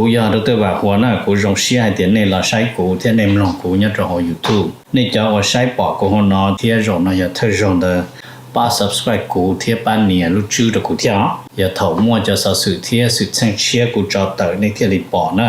Kuv yog Dr. Vam Huas na, kuv zoo siab hais tias nej los saib kuv thiab nej mloog kuv nyob rau hauv YouTube. Nej cov uas saib pom kuv hauv no thiab zaum no yog thawj zaug ntawd, pab subscribe kuv thiab pab nias lub tswb rau kuv thiab os. Yog thaum muaj cov xov xwm thiab xwm txheej tshiab kuv tso tawm nej thiaj li pom na.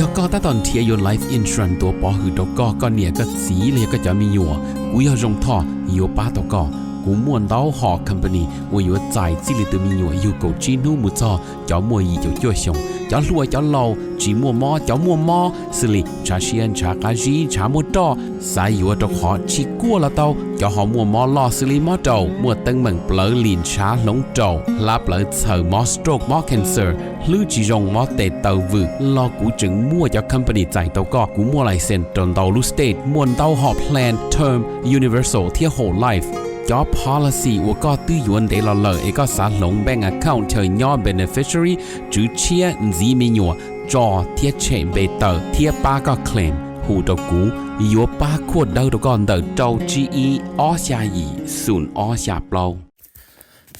Yog koj tab tom nrhiav yuav life insurance tuav pov hwm rau koj, koj niam koj txiv los yog koj cov me nyuam, kuv yog Zoo Thoj yuav pab tau koj. Kuv muaj ntau hom company uas yuav txais txij li tus me nyuam yug kaum tsib hnub mus txog cov muaj yim caum cuaj xyoos, cov hluas cov laus, tsis muaj mob cov muaj mob, xws li ntshav siab ntshav qab zib ntshav muaj roj, xav yuav rau qhov tsis kuaj los tau, cov ho muaj mob loj xws li mob raum, muaj teeb meem plawv lim ntshav hloov raum, hlab plawv txhaws, mob stroke mob cancer, hlwb tsis zoo mob tes taw vwm los kuv tseem muaj cov company txais tau koj. Kuv muaj license rau ntau lub state, muaj ntau hom plan term, universal thiab whole life. Cov policy uas koj twb yuav ntev los lawm es koj xav hloov bank account chaw nyob beneficiary, tswv tshiab, ntxiv me nyuam, tso thiab tshem npe tawm thiab pab koj claim, hu rau kuv, yuav pab khuaj dawb rau koj ntawm rau tsib ib ob xya yim xoom ob xya plaub.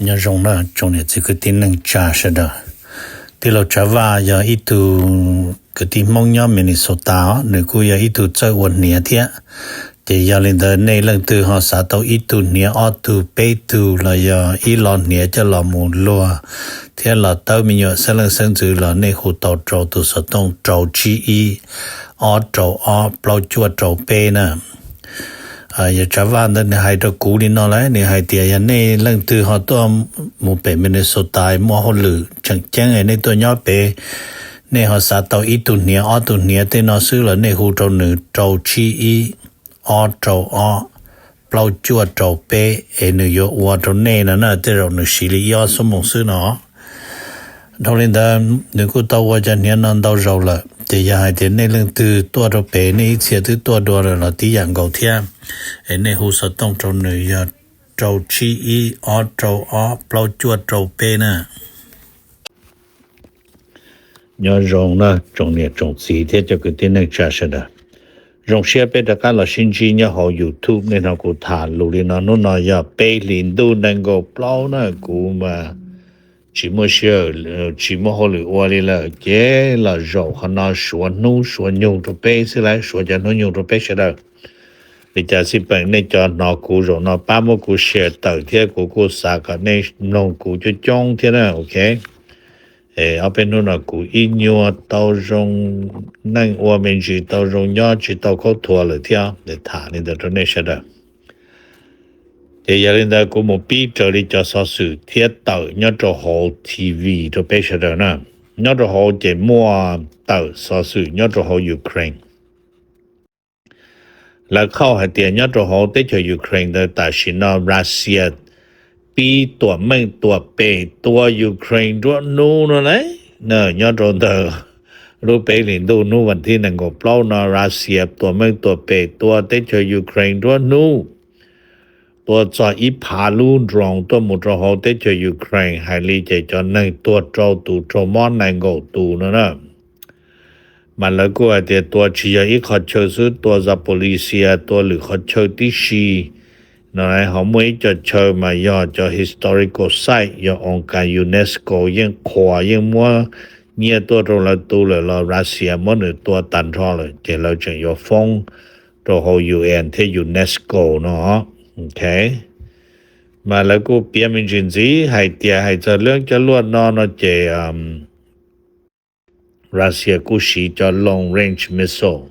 Nyob zoo na tsoom niam txiv kwv tij neej tsa sawv daws. Tij laug Tsav Vaj yog ib tug kwv tij Hmoob nyob Minnesota os, nws kuj yog ib tug txawj ua hniav thiab. Ces yog li ntawd nej leej twg ho xav tau ib tug hniav ob tug peb tug los yog ib lo hniav coj los mus luag thiab los tawb me nyuam xeeb leej xeeb ntxwv los nej hu tau rau tus xov tooj rau tsib ib ob rau ob plaub cuaj rau peb na. Yog Tsav Vaj ntawd nws hais rau kuv li no lawm, nws hais tias yog nej leej twg ho tuaj mus pem Minnesota muaj hauj lwm tseem ceeb nej tuaj nyob pem, nej ho xav tau ib tug hniav ob tug hniav tej no xwb los nej hu rau nws rau tsib ib ob rau ob plaub cuaj rau peb es nws yuav ua rau nej no na, tej zaum nws siv li ib ob xuab moos xwb no. Dhau li ntawd nws kuj tau ua cov hniav no ntau zaus lawm, ces yog hais tias nej leej twg tuaj rau pem nej ib txhia twb tuaj dua lawm los tib yam nkaus thiab, es nej hu xov tooj rau nws yog rau tsib ib ob rau ob plaub cuaj rau peb na. Nyob zoo na tsoom niam tsoom txiv thiab cov kwv tij neej tsa sawv daws. Zoo siab peb rov qab los sib ntsib nyob hauv YouTube. Nej hnov kuv tham lus li no, hnub no yog peb hlis ntuj nees nkaum plaub na, kuv mas tsis muaj sij hawm, tsis muaj hauj lwm ua li lawm, ces los zaum qhov no suav hnub suav nyoog rau peb xwb lauj, suav cov hnub nyoog rau peb sawv daws. Li cas xij peem nej cov hnov kuv zaum no pab muab kuv share tawm thiab, kuv kuj xav kom nej mloog kuv coob coob thiab na, ok. Ob peb hnub no kuv ib nyuag tau zoo neej ua me ntsis, tau zoo nyob tsis tau khaub thuas lawm thiab, tham li ntawd rau nej sawv daws. Ces yog li ntawd kuv mus pib raws li cov xov xwm thiab tawm nyob rau hauv T V rau peb sawv daws na. Nyob rau hauv ces muaj tawm xov xwm nyob rau hauv Ukraine. Lawv qhauj hais tias nyob rau hauv teb chaws Ukraine ntawd tam sim no Russia pib tuam meej tuam pem tua Ukraine nruab hnub no na. Nyob rau ntawm lub peb hlis ntuj hnub vas thib nees nkaum plaub no Russia tuam meej tuam pem tua teb chaws Ukraine nruab hnub. Tua txog ib phav lub drone tuaj mus rau hauv teb chaws Ukraine, hais li ces cov neeg tuag rau tus raug mob nees nkaum tus no na. Mas lawv kuj hais tias tua tsis yog ib qhov chaw xwb, tua Zaporizhzhia, tua lwm qhov chaw tib si no. Ho muaj ib co chaw mas yog cov historical site, yog oo kas UNESCO yeej qhuas yeej muab nyiaj tuaj rau lawv tu lawm los Russia muab nws tua tag nrho lawm, ces lawv tseem yuav foob rau hauv U N thiab UNESCO no. Mas lawv kuj piav me ntsis ntxiv hais tias hais txog lub cov luaj no no ces Russia kuj siv cov long range missile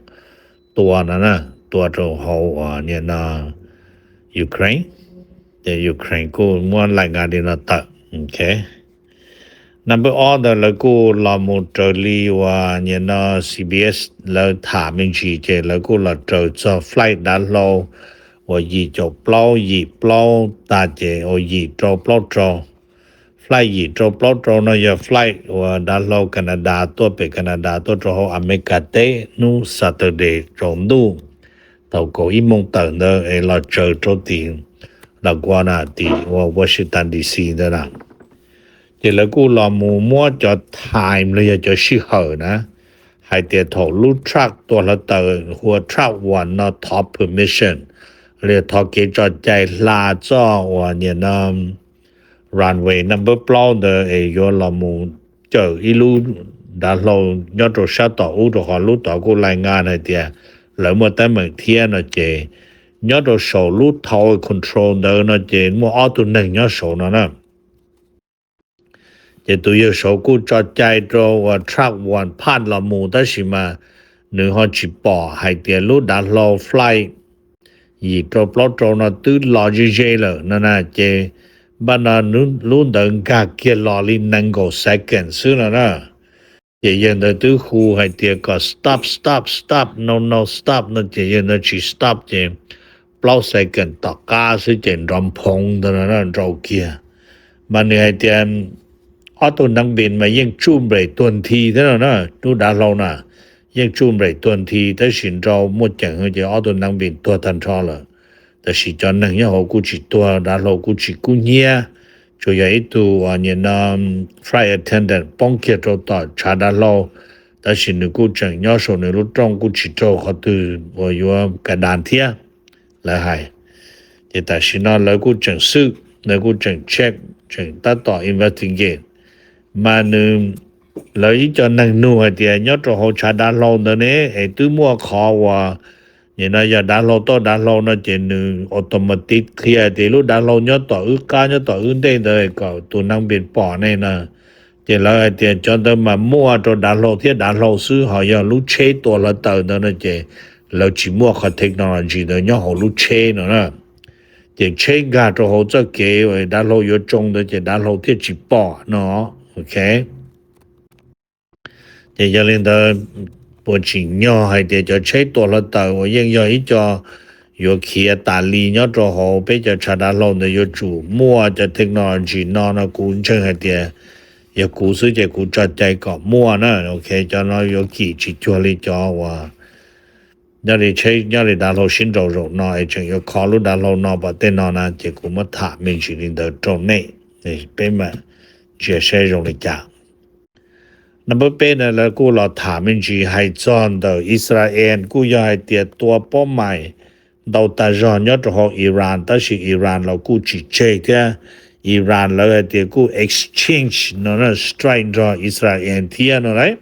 tua no na, tua rau hauv uas nim no Ukraine. Ces Ukraine kuj muab laim nqa li no tawm. Number ob ntawd lawv kuj los mus raws li uas nim no C B S lawv tham me ntsis ces lawv kuj los raws txog flight dav hlau uas yim caum plaub yim plaub tag ces uas yim rau plaub rau. Flight yim rau plaub rau no yog flight uas dav hlau Canada tuaj pem Canada tuaj rau hauv Amelikas teb hnub Saturday tsaus ntuj thaum kaum ib moos tawm ntawd es los tsaws rau tim La Guardia tim uas Washington D C ntawd na. Ces lawv kuj los mus muab cov time los yog cov sij hawm na, hais tias thaum lub truck tua hluav taws hu ua truck one no thov permission, los yog thov kev tso cai hla txoj uas nim no runway number plaub ntawd es yuav los mus cawm ib lub dav hlau nyob rau sab tom ub, rau qhov lub tod kuj lais ngas hais tias lawv muaj teeb meem thiab no ces nyob rau saum lub tower control ntawd no ces muaj ob tug neeg nyob saum no na. Ces tus yawg saud kuj tso cai rau uas truck one phaj los mus tab sis mas nws ho tsis pom hais tias lub dav hlau flight yim rau plaub rau no twb los ze ze lawm no na. Ces npaj no lub ntawd nkag kiag los li nees nkaum second xwb no na. Ces yawg ntawd twb hu hais tias kom stop, stop, stop, no, no, stop no ces yawg ntawd tsis stop ces plaub second tom qab xwb ces nrov phoov ntawd no nrau kiag. Mas nws hais tias ob tug neeb npis mas yeej tsuj nplaim tuag nthi thiab no na, lub dav hlau na yeej tsuj nplaim tuag nthi tab sis nrau muaj ceem ces ob tug neeb npis tuag tag nrho lawm. Tab sis cov neeg nyob hauv kuj tsis tuag, dav hlau kuj tsis kub hnyiab, tsuas yog ib tug uas nim no flight attendant poob kiag rau tom tshav dav hlau, tab sis nws kuj tseem nyob saum nws lub rooj kuj tsis raug qhov twg uas yuav ka das thiab, lawv hais. Ces tam sim no lawv kuj tseem xwb, lawv kuj tseem check, tseem tab tom investigate. Mas nws, lawv ib co neeg nug hais tias nyob rau hauv tshav dav hlau ntawd ne es twb muaj qhov uas nim no yog dav hlau toj dav hlau no ces nws automatic qhia tias lub dav hlau nyob tom wb qab nyob tom wb ntej ntawd kom tus neeg npis pom ne no. Ces lawv hais tias cov ntawd mas muaj rau dav hlau thiab dav hlau xwb, ho yog lub tsheb tua hluav taws ntawd no ces lawv tsis muaj qhov technology ntawd nyob hauv lub tsheb no na. Ces tsheb nkag rau hauv txoj kev dav hlau yuav tsoo ntawd ces dav hlau thiaj tsis pom no. Ok. Ces yog li ntawd, puas tsim nyog hais tias cov tsheb tua hluav taws uas yeej yog ib co yuav khiav tas li nyob rau hauv peb cov tshav dav hlau ntawd yuav tsum muaj cov technology no no? Kuv ntseeg hais tias yog kuv xwb ces kuv tso cai kom muaj na. Ok, cov no yuav kim tsis cuag li cov uas nyob li tsheb nyob li dav hlau sib nraus zaum no es tseem yuav kho lub dav hlau no pom tej no na. Ces kuv muab tham me ntsis li ntawd rau nej, peb mam ntsia saib zoo li cas. Number peb na, lawv kuj los tham me ntsis hais txog ntawm Israel, kuj yog hais tias tua pob mais ntau tas zog nyob rau hauv Iran, tab sis Iran los kuj tsis tseg thiab. Iran lawv hais tias kuj exchange no na, strike nrog Israel thiab no lauj.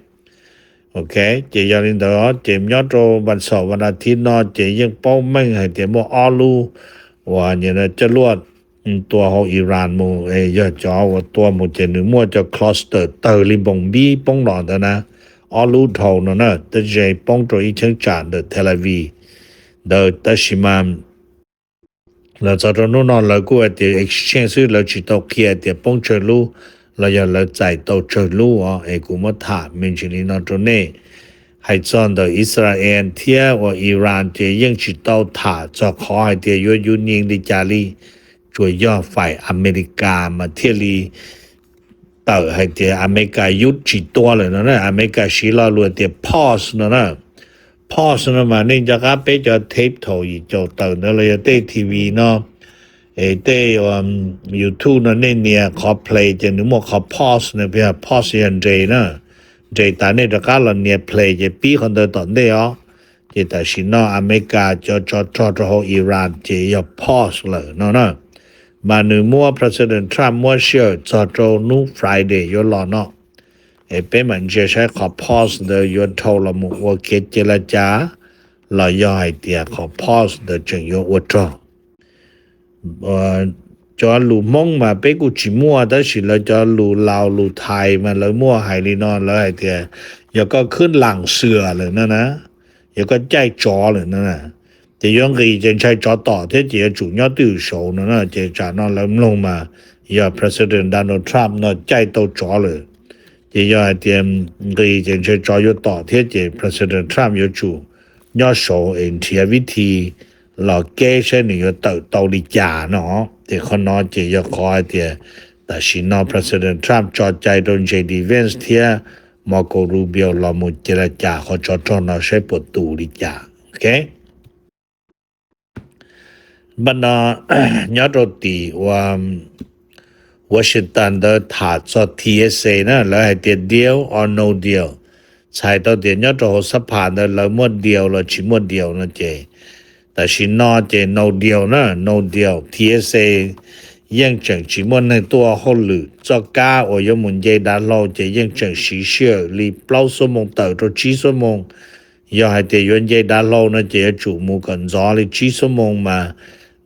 Ok, ces yog li ntawd ces nyob rau vas xaum vas as thiv no ces yeej paub meej hais tias muaj ob lub uas nim no coj luaj tua hauv Iran mus, yog cov uas tua mus ces nws muaj cov cluster tawg li npoos npib poob los ntawd na, ob lub dhau no na, tej ze poob rau ib cheeb tsam ntawm Tel Aviv ntawd. Tab sis mas los txog rau hnub no lawv kuj hais tias exchange xwb, lawv tsis tau qhia tias poob tsawg lub los yog lawv txais tau tsawg lub os. Es kuv muab tham me ntsis li no rau nej. Hais txog ntawm Israel thiab uas Iran ces yeej tsis tau tham txog qhov hais tias yuav yuav nyees li cas li, tsuas yog faim Amelikas mas thiaj li tawm hais tias Amelikas yuav tsis tua lawm no na. Amelikas siv lo lus tias pause no na. Pause no mas nej nco qab peb cov tape thaum yim caum tawm ntawd los yog tej T V no, es tej YouTube no nej nias qhov play ces nws muaj qhov pause no, pause yog nres na. Nres tas nej rov qab los nias play ces pib qhov ntawd tom ntej os. Ces tam sim no Amelikas cov tsov rog rau hauv Iran ces yog pause lawm no na. Mas nws muab, President Trump muab sij hawm txog rau hnub Friday yuav los no. Es peb mam ntsia saib qhov pause ntawd yuav dhau los mus ua kev ce la cas, los yog hais tias qhov pause ntawd tseem yuav ua rog. Cov lus Hmoob mas peb kuj tsis muaj, tab sis lawv cov lus Laus lus Thais mas lawv muaj hais li no, lawv hais tias yog koj khwb laam xias lawm no na, yog koj caij tsov lawm no na, ces yuav nqis ces ntshai tsov tom thiab ces yuav tsum nyob twj ywm saud no na. Ces tsam no lawv mloog mas yog President Donald Trump no caij tau tsov lawm, ces yog hais tias nqis ces ntshai tsov yuav tom thiab ces President Trump yuav tsum nyob saud es nrhiav vib thi los keb saib nws yuav tawm tau li cas no. Ces qhov no ces yog qhov hais tias tam sim no President Trump tso cai rau J D Vance thiab Marco Rubio los mus ce la cas qhov tsov rog no saib puas tu li cas. Ok. Npaj no nyob rau tim ua Washington ntawd tham txog T S A na, lawv hais tias deal or no deal. Txhais tau tias nyob rau hauv xab phas ntawd lawv muaj deal los tsis muaj deal no ces tam sim no ces no deal na, no deal. T S A yeej tseem tsis muaj neeg tuaj hauj lwm, txoj kab uas yuav mus nce dav hlau ces yeej tseem siv sij hawm li plaub xuab moos tawm rau tsib xuab moos. Yog hais tias yuav nce dav hlau no ces yuav tsum mus kom ntxov li tsib xuab moos mas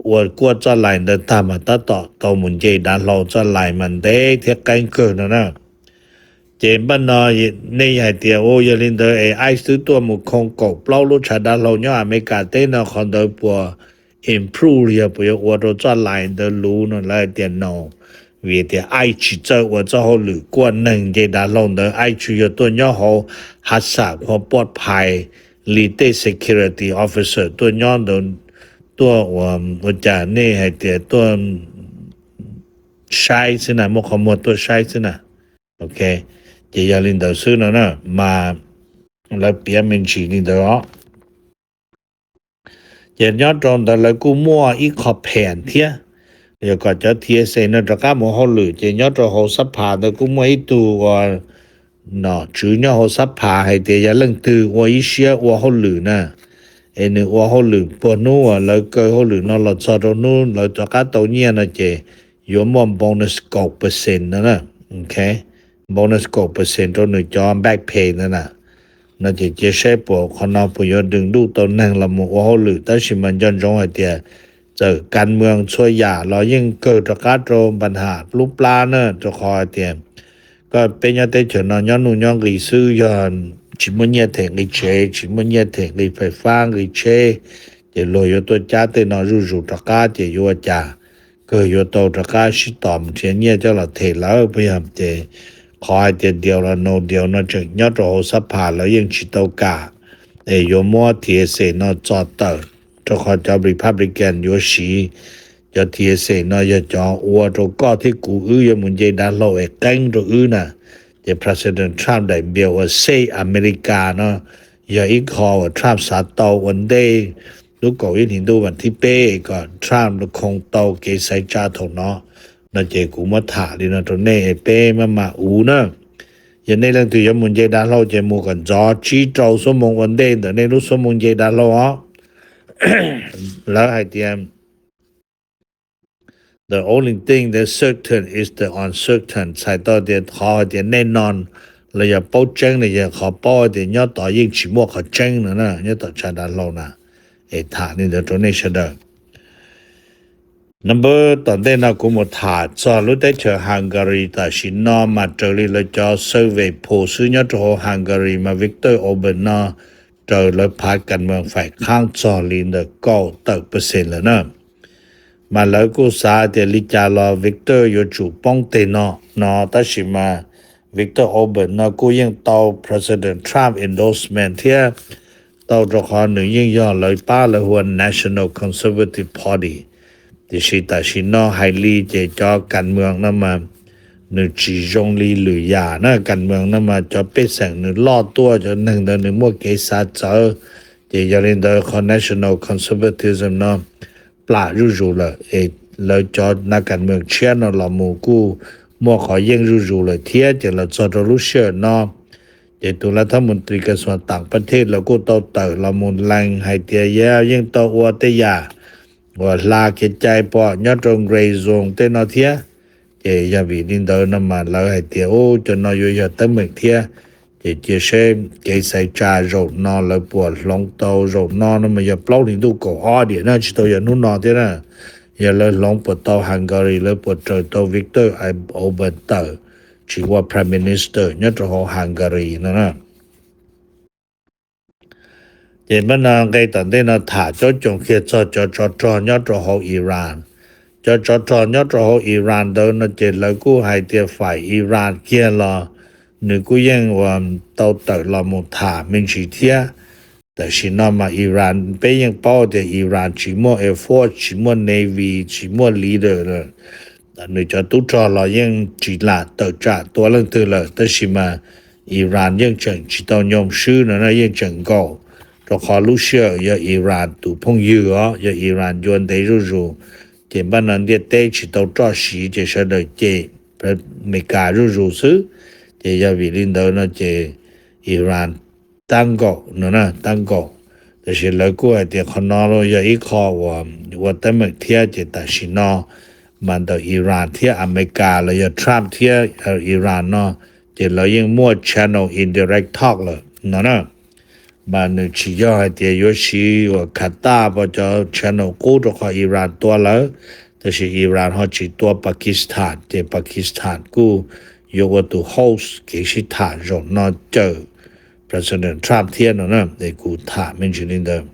ua kuaj txoj lais ntawd tag mas tab tom tau mus nce dav hlau, txoj lais mas ntev thiab qeeb kawg no na. Ces npaj no nej hais tias, u, yog li ntawd es ICE twb tuaj mus khoo kaum plaub lub tshav dav hlau nyob Amelikas teb no, qhov ntawd puas improve, yog puas yuav ua rau txoj lais ntawd luv no? Lawv hais tias no, vim tias ICE tsis txawj ua txoj hauj lwm kuaj neeg nce dav hlau ntawd, ICE tsuas yog tuaj nyob hauv hav xam khuam poj phais li tej security officer tuaj nyob ntawd, tuaj ua, ua cas nej hais tias tuaj saib xwb na, muab qhov muag tuaj saib xwb na. Ok, ces yog li ntawd xwb no na, mas lawv piav me ntsis li ntawd os. Ces nyob rau ntawd lawv kuj muaj ib qho phees thiab, yog kom cov TSA no rov qab mus hauj lwm. Ces nyob rau hauv xab phas ntawd kuj muaj ib tug uas nom tswv nyob hauv xab phas hais tias yog leej twg ua ib siab ua hauj lwm na, es nws ua hauj lwm puag hnub uas lawv kaw hauj lwm no los txog rau hnub lawv rov qab tau nyiaj no ces yuav muaj bonus kaum percent no na. Ok, bonus kaum percent rau nws cov back pay ntawd na. No ces cia saib puas qhov no puas yuavดึงดูด tau neeg los mus ua hauj lwm, tab sis mas nco ntsoov hais tias txawm kas moos txhua yam los yeej kawg rov qab rau npa ham lub plab na, rau qhov hais tias koj peb nyob teb chaws no nyob nuj nyob nqi xwb, yog tsis muaj nyiaj them nqi tsev, tsis muaj nyiaj them nqi fais fab nqi tsheb, ces luag yuav tuaj cab tej no zuj zus rov qab ces yuav ua cas? Kawg yuav tau rov qab sib tos mus nrhiav nyiaj coj los them lawm puas yog? Ces qhov hais tias deal los no, deal no tseem nyob rau hauv xab phas lawv yeej tsis tau kam, es yuav muab TSA no txo tawm, rau qhov cov Republican yuav siv cov TSA no yog cov ua rau koj thiab kuv wb yuav mus nce dav hlau es qeeb rau wb na. Ces President Trump daim npias uas Save America no yog ib qho uas Trump xav tau ua ntej lub kaum ib hlis ntuj vas thib peb kom Trump khoo tau kev xaiv tsa thaum no. No ces kuv muab tham li no rau nej es peb maj mam ua na. Yog nej leej twg yuav mus nce dav hlau ces mus kom ntxov tsib rau xuab moos ua ntej ntawm nej lub xuab moos nce dav hlau os. Lawv hais tias the only thing that certain is the uncertain, txhais tau tias qhov hais tias nej no los yog paub tseeb no yog qhov paub hais tias nyob tod yeej tsis muaj qhov tseeb no na, nyob tom tshav dav hlau na. Es tham li ntawd rau nej sawv daws. Number, tom ntej no kuv mus tham txog lub teb chaws Hungary tam sim no mas raws li lawv cov survey poll xwb nyob rau hauv Hungary mas Viktor Orban no raws lawv phav kas moos faim qhaab txog li ntawm kaum tawm percent lawm na. Mas lawv kuj xav tias li cas los Viktor yuav tsum poob teg no no, tab sis mas Viktor Orban no kuj yeej tau President Trump endorsement thiab, tau rau qhov nws yeej yog lawv pab lawv hu ua National Conservative Party. Tiam sis tam sim no hais li ces cov kas moos no mas nws tsis zoo li lwm yam na, kas moos no mas cov pej xeem nws loj tuaj, cov neeg ntawd nws muaj kev xav txawv, ces yog li ntawd qhov National Conservatism no plam zuj zus lawm es lawv cov nav kas moos tshiab no los mus kuj muaj qhov yeej zuj zus lawm thiab. Ces los txog rau lub sij hawm no ces tus lav thab mus tris kas xuas tam pas thej lawv kuj tau tawm los mus lees hais tias yog yeej tau ua tej yam uas hla kev cai pom nyob rau grey zone tej no thiab. Ces yog vim li ntawd no mas lawv hais tias u, cov no yuav yog teeb meem thiab. Ces cia seb kev xaiv tsa zaum no lawv puas hloov tau. Zaum no no mas yog plaub hlis ntuj kaum ob diam na, tsis tau yog hnub no thiab na. Yog lawv hloov puas tau Hungary, lawv puas raws tau Viktor Orban tawm tsis ua Prime Minister nyob rau hauv Hungary no na. Ces npaj no nqe tom ntej no tham caub coom kiag txog cov tsov rog nyob rau hauv Iran. Cov tsov rog nyob rau hauv Iran ntawd no ces lawv kuj hais tias faim Iran kiag los nws kuj yeej ua tau tawm los mus tham me ntsis thiab. Tam sim no mas Iran peb yeej paub tias Iran tsis muaj air force, tsis muaj navy, tsis muaj leader lawm. Nws cov tub rog los yeej tsis lam tawm tsam tua leej twg lawm, tab sis mas Iran yeej tseem tsis tau nyoo swb no na, yeej tseem nkaum, rau qhov lub sij hawm yog Iran tus phooj ywg os, yog Iran ncua ntev zuj zus. Ces npaj no ntiaj teb tsis tau roj siv ces sawv daws cem Amelikas zuj zus xwb. Ces yog vim li ntawd no ces Iran tab nkaum no na, tab nkaum. Tab sis lawv kuj hais tias qhov no los yog ib qho uas ua teeb meem thiab, ces tam sim no mas ntawm Iran thiab Amelikas los yog Trump thiab Iran no, ces lawv yeej muaj channel indirect talk lawm no na. Mas nws tsis yog hais tias yuav siv uas Qatar pos cov channel qub rau qhov Iran tua lawv, tab sis Iran ho tsis tua Pakistan, ces Pakistan kuj yuav ua tus host kev sib tham zaum no cawm President Trump thiab no na. Es kuv tham me ntsis li ntawd.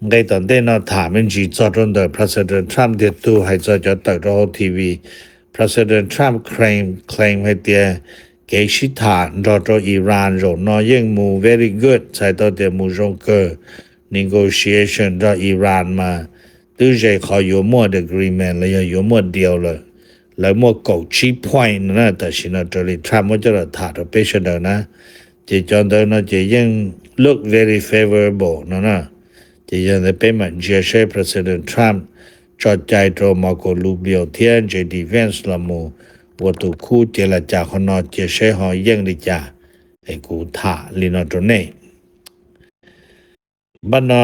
Nqe tom ntej no tham me ntsis txog rau ntawm President Trump tiag tug hais txog cov tawm rau hauv T V. President Trump claim claim hais tias kev sib tham nrog rau Iran zaum no yeej mus very good, txhais tau tias mus zoo kawg. Negotiation nrog Iran mas twb ze qhov yuav muaj agreement los yog yuav muaj deal lawm. Lawv muaj kaum tsib point no na, tam sim no raws li Trump muab coj los tham rau peb sawv daws na. Ces cov ntawd no ces yeej look very favorable no na. Ces yog ntawd peb mam ntsia seb President Trump tso cai rau Marco Rubio thiab J D Vance los mus ua tus khub cev las cas qhov no cia seb ho yeej li cas. Es kuv tham li no rau nej. Npaj no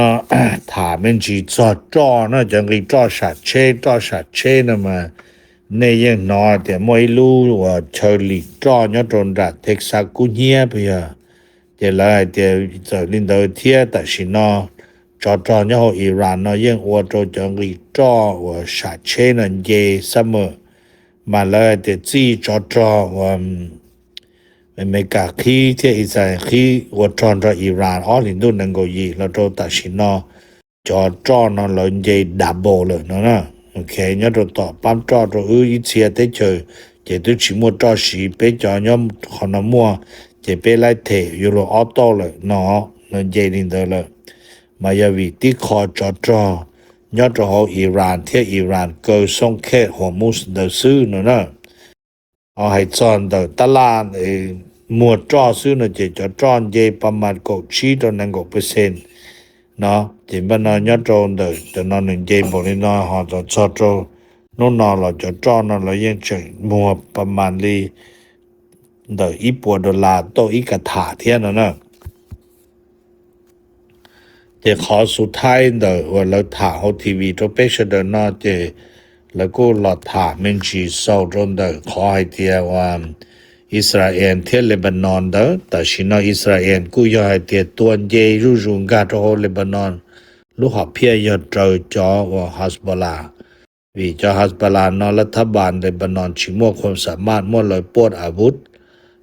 tham me ntsis txog roj no, cov nqi roj sam tsheb, roj sam tsheb no mas nej yeej hnov tias muaj ib lub uas chaw lim roj nyob rau nram Texas kub hnyiab puas yog? Ces lawv hais tias txawm li ntawd thiab tam sim no tsov rog nyob hauv Iran no yeej ua rau cov nqi roj uas sam tsheb no nce summer, mas lawv hais tias txij tsov rog uas Amelikas qhib thiab Israel qhib ua rog nrog Iran ob hlis ntuj nees nkaum yim los rau tam sim no, cov roj no lawv nce double lawm no na. Ok, nyob rau tom pab roj rau wb ib txhia teb chaws ces twb tsis muaj roj siv, peb cov nyob qhov no muaj, ces peb laib them yuav luag ob tauj lawm no, lawv nce li ntawd lawm. Mas yog vim tib qho tsov rog nyob rau hauv Iran thiab Iran kaw xoo khe Hormuz ntawd xwb no na. Ho hais txog ntawm tab laj muag roj xwb no ces cov roj nce pa mas kaum tsib rau nees nkaum percent no. Ces npaj no nyob rau ntawm cov no nws nce npaum li no ho los txog rau hnub no los cov roj no lawv yeej tseem muag pa mas li ntawm ib puas dollar tauj ib ka tham thiab no na. Ces qhov xu thaib ntawm uas lawv tham hauv T V rau peb sawv daws no ces lawv kuj los tham me ntsis xaus rau ntawm qhov hais tias uas Israel thiab Lebanon ntawd. Tam sim no Israel kuj yog hais tias tua nce zuj zus nkag rau hauv Lebanon, lub hom phiaj yog raws cov uas Hezbollah. Vim cov Hezbollah no lawv thab npas Lebanon tsis muaj khuam xam maj muab lawv puaj a vub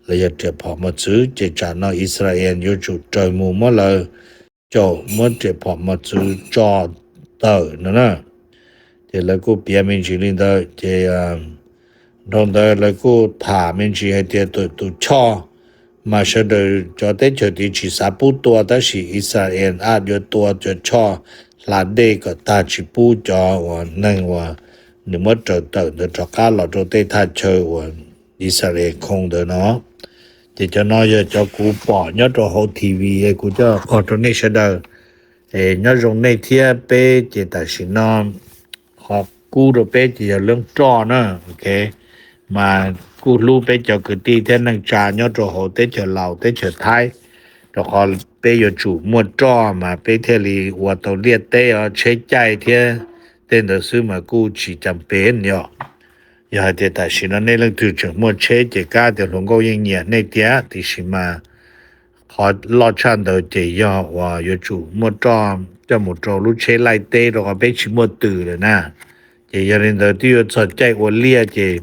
los yog riam phom mos txwv, ces tsam no Israel yuav tsum raws mus muab lawv caum muab riam phom mos txwv tso tawm no na. Ces lawv kuj piav me ntsis li ntawd ces rau ntawd lawv kuj tham me ntsis hais tias tus choj mas sawv daws cov teb chaws tid tsis xav pub tua tab sis Israel ab yuav tua cov choj hla dej kom tag tsis pub cov uas neeg uas nws muab raws tawm ntawd rov qab los rau tej thaj chaw uas Israel khoo ntawd no. Ces cov no yog cov kuv pom nyob rau hauv T V es kuv coj qhov rau nej sawv daws. Es nyob zoo nej thiab peb ces tam sim no qhov kub rau peb ces yog lub roj na, ok. Mas kuj hlub peb cov kwv tij thiab neej tsa nyob rau hauv teb chaws Laus teb chaws Thaib, rau qhov peb yuav tsum muaj roj mas peb thiaj li ua tau liaj teb os, tsheb caij thiab tej ntawd xwb mas kuj tsis cas pem yom. Yog hais tias tam sim no nej leej twg tseem muaj tsheb ces kav tias hluas nkauj yeej nyiam nej tiag, tiam sis mas qhov loj tshaj ntawd ces yog uas yuav tsum muaj roj coj mus rau lub tsheb laij teb rau qhov peb tsis muaj twm lawm na. Ces yog li ntawd twb yuav txog caij ua liaj ces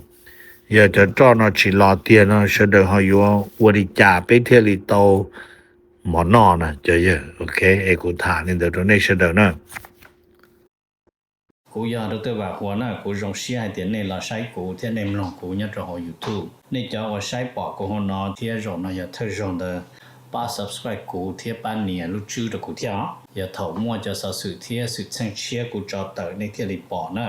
yog cov roj no tsis los tiag no sawv daws ho yuav ua li cas peb thiaj li tau mov noj na cov yawg. Ok, es kuv tham li ntawd rau nej sawv daws na. Kuv yog Dr. Vam Huas na, kuv zoo siab hais tias nej los saib kuv thiab nej mloog kuv nyob rau hauv YouTube. Nej cov uas saib pom kuv hauv no thiab zaum no yog thawj zaug ntawd, pab subscribe kuv thiab pab nias lub tswb rau kuv thiab os. Yog thaum muaj cov xov xwm thiab xwm txheej tshiab kuv tso tawm nej thiaj li pom na.